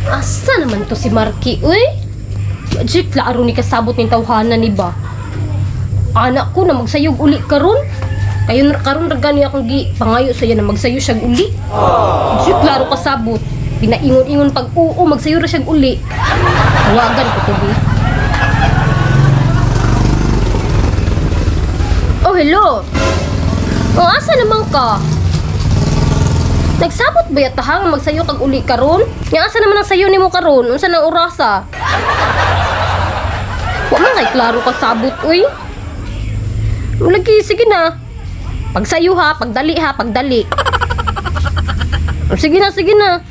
Asa naman to si Marky, uy? Magic, klaro ni kasabot ni tawhana ni ba? Anak ko na magsayog uli karon. Kayo na karon ra gani akong gi pangayo sa iya na magsayo siya uli. Magic, klaro kasabot. Pinaingon-ingon pag oo, magsayo ra siya uli. Tawagan ko to, bi. Oh, hello. Oh, asa naman ka? Nagsabot ba yata hang magsayo kag uli karon? Nga asa naman ang sayo nimo karon? Unsa nang orasa? Wa man kay klaro ka sabot uy. Lagi sige na. Pagsayo ha, pagdali ha, pagdali. Sige na, sige na.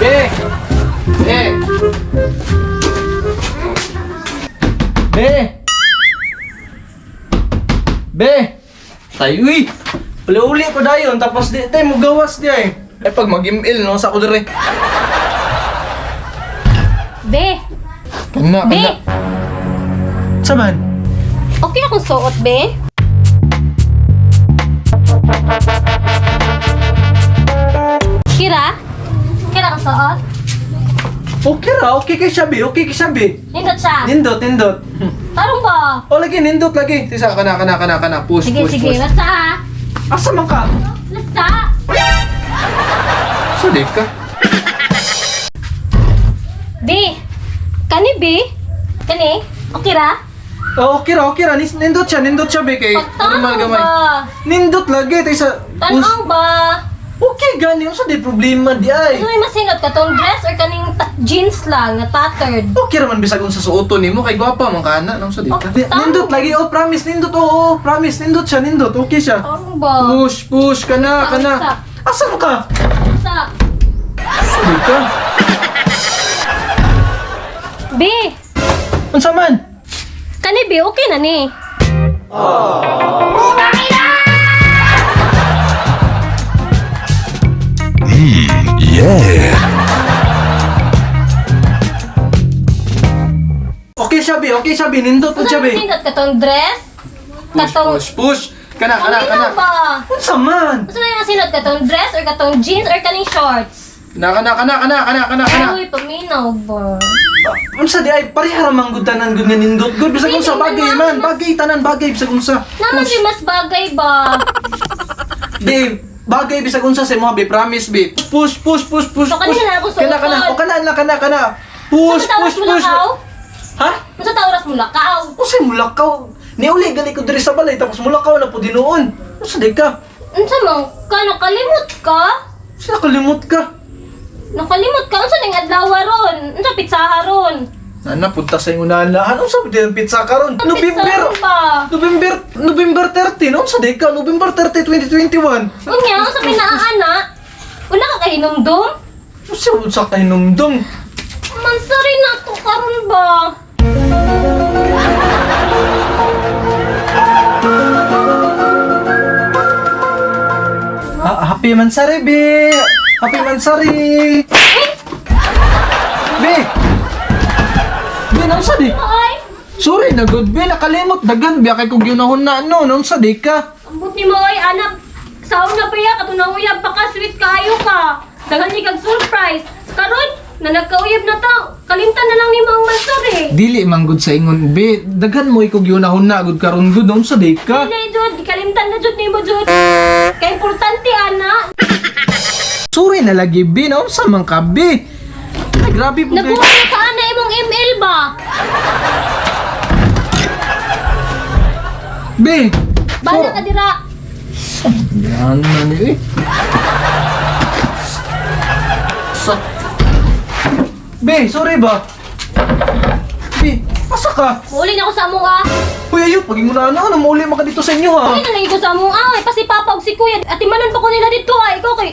Be! Be! Be! Be! Tayo uy! Uli-uli ko dayon tapos di tayo mo gawas di ay. Ay pag mag-ML no sa ko dire. Be, Kana be. Saman? Okay akong suot, be. Kira? Kira ang suot? Okay ra, okay kay siya be, okay kay siya be. Nindot siya. Nindot, nindot. Tarong ba? O lagi nindot lagi. Tisa kana kana kana kana push Sige, push sige. push. Basta ha. Asa man ka? Basta. Sulit ka. B. Kani B? Kani? Okay ra? Oh, okay ra, okay ra. Nindot siya be kay normal Pagtanong gamay. ba? Nindot lagi tisa. Push. Tanong ba? Okay gani, unsa di problema di ay. Ano may masinot ka tong dress or kaning jeans lang na tattered? Okay raman bisag unsa suoton nimo kay gwapa man kana nang sa Oh, dita. tama. Nindot lagi oh promise nindot oo promise nindot siya nindot okay siya. Tarong ba? Push push kana Unsa, kana. Asa mo ka? Sa Sabi ka. B. Unsa man? Kani B okay na ni. Okay siya bi nindot Ano po siya may bi. masinot ka tong dress? Push Katong push push kana kana Okay kana. lang ba? Unsa man? Ano may masinot ka tong dress or katong jeans or kaning shorts? Kana kana kana kana kana kana kana. Uy, paminaw ba? Unsa di ay pareha ra man gud tanan gud nga nindot gud bisag unsa bagay man bagay tanan bagay bisag unsa. Naman Push. si mas bagay ba? Di bagay bisag unsa sa imo bi promise bi. Push push push push. So, kanina push. na ako Kana kana suoton. o kana na kana kana. Push Sa push mo push. lakaw? Ha? Unsa ta oras mo lakaw? Unsay mulakaw? Niuli gali ko diri sa balay tapos mulakaw na pud hinuon. Unsa di ka? Unsa man ka nakalimot ka? Unsa nakalimot ka? Nakalimot ka unsa ning adlaw ron? Unsa pitsaha ron? Nana punta sa imong nanahan. Unsa pud ang pizza karon? Unsa November pizza ron ba? November November 13. Unsa di ka? November 30, 2021. Unya unsa pinaana? Wala ka kahinumdum? Unsa unsa ka hinumdum? Mansari na to karon ba? Ha, happy Mansari, be. Happy Mansari. Be. Be, unsa di? Ay, Sorry na good be, nakalimot dagan biya kay kog yunahon na no, unsa di ka? ambot ni mo ay anak. Sa una pa ya kato nanguyab pa ka sweet kaayo ka. Daghan ni kag surprise. Karon na nagkauyab na ta. Kalimtan na lang nimo ang mansari. Dili man gud sa ingon be, daghan mo ikog yunahon na gud karon gud unsa di ka? Dili jud, kalimtan na jud nimo jud. Kay importante ana. Sorry na lagi be, na unsa man ka be? Ay, grabe po Nabuhay na ka ana imong ML ba? Be. Bala ka dira. Yan na ni eh. Sa Be, sorry ba? Be, asa ka? Muuli na ako sa among ah. Uy, ayun, paging mo na ano, ano, mauli man ka dito sa inyo ha. Uli na lang ko sa among ah. Ay, pa si Papa ug si Kuya. Ati manon pa ko nila dito ay. Ikaw kay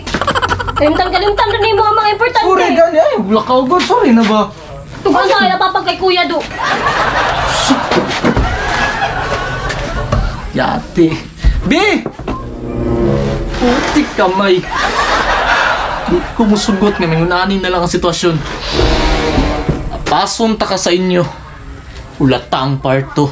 kalimtan kalimtan ra nimo ang mga importante. Sorry, gani, ay, lakaw god, sorry na ba? Tungkol sa kay papag kay Kuya do. Yati. B! Putik kamay. Di ko musugot nga mingunanin na lang ang sitwasyon. Apason ta ka sa inyo. Ulatang parto.